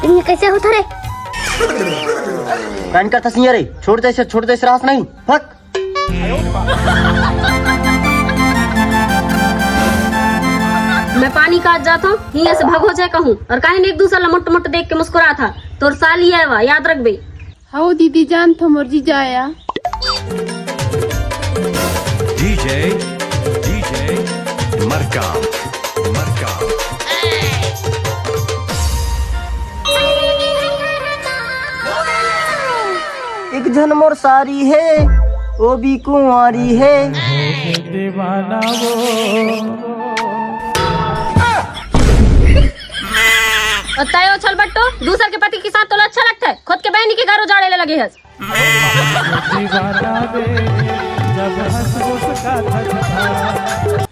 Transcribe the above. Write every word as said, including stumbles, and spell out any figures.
ये कैसे होता रे? कान का तसिया रे, छोड़ दे से, छोड़ दे से रास नहीं, फक। मैं पानी काट जाता हूँ, हियां से भगो जाए कहूँ। और काहे ने एक दूसर ला मुट मुट देख के मुस्कुरात हा? तोर साली आय वा, याद रखबे। हव दीदी, जानथव मोर जीजा आय। डीजे, डीजे, मरका, मरका। एक झन मोर सारी हे, वो भी कुंवारी हे। दीवाना वो। अउ तय ओ छलबट्टो, दूसर के पति के साथ तोला अच्छा लगथे? खुद के बहिनी के घर उजाड़े ले लगे हस। दीवाना रे, जब हंस मुस्कात हस।